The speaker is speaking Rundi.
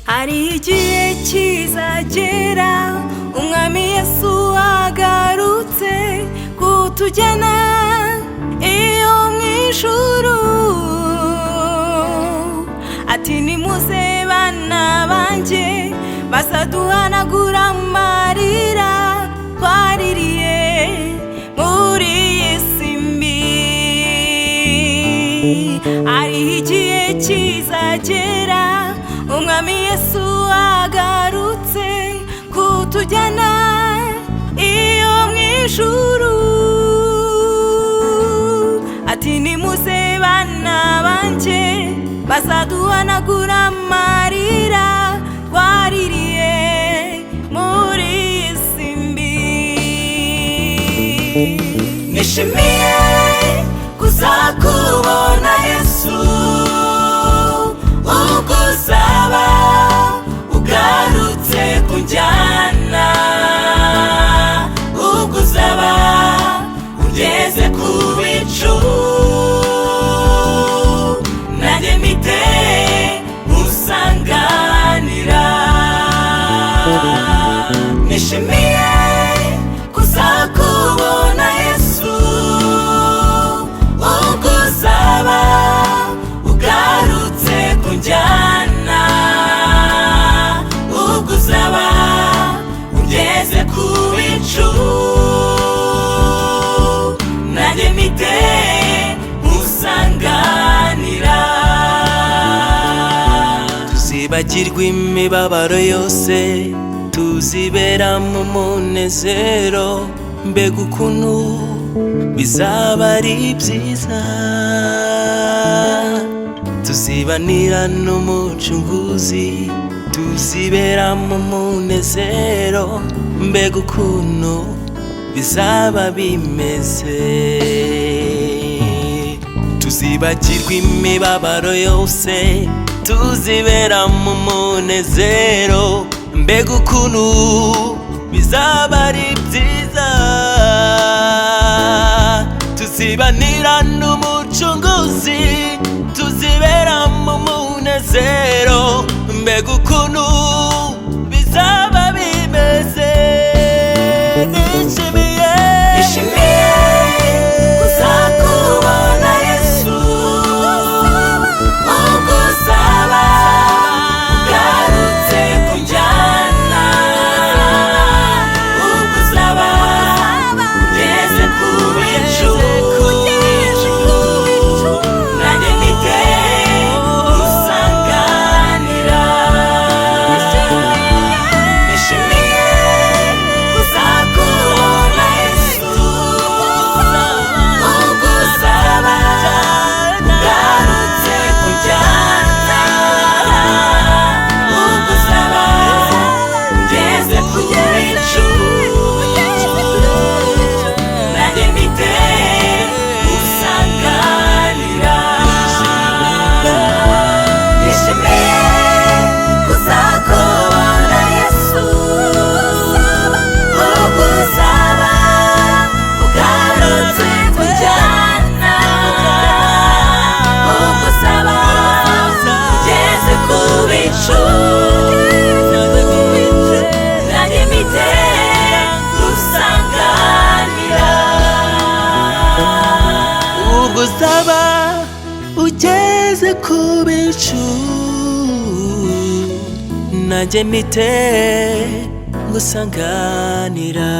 Hari igihe kizagera Umwami Yesu agarutse kutujyana iyo mu ijuru, ati nimuze bana banjye, bazaduhanagura amarira twaririye muri iyi si mbi. Hari igihe kizagera Umwami Yesu agarutse kutujyana iyo mu ijuru, ati nimuze bana banjye, bazaduhanagura amarira twaririye muri iyi si mbi. Nishimiye kuzakubona Yesu, ubwo uzaba ugarutse kunjyana, ubwo uzaba ugeze ku bicu, nanjye mpite nkusanganira. Nishimiye kuzakubona Yesu, ubwo uzaba ugarutse kunjyana, ubwo uzaba ugeze ku bicu, nanjye mpite nkusanganira. Tuzibagirwa imibabaro yose, tuzibera mu munezero. Mbega ukuntu bizaba ari byiza! Tuzibanira n'Umucunguzi, tuzibera mu munezero. Mbega ukuntu bizaba bimeze! Tuzibagirwa imibabaro yose, tuzibera mu munezero. Mbega ukuntu bizaba ari byiza! Tuzibanira n'Umucunguzi, tuzibera mu munezero. Mbega ukuntu bizaba bimeze! Nishimiye, Nishimiye kuzakubona Yesu, ubwo uzaba ugarutse kunjyana, ubwo uzaba ugeze ku bicu, nanjye mpite nkusanganira. Nishimiye kuzakubona Yesu, ubwo uzaba ugarutse kunjyana, ubwo uzaba ugeze ku bicu, nanjye mpite nkusanganira. Nishimiye kuzakubona Yesu, ubwo uzaba ugarutse kunjyana, ubwo uzaba ugeze ku bicu, nanjye mpite nkusanganira. Ubwo uzaba ugeze ku bicu, nanjye mpite ngusanganira.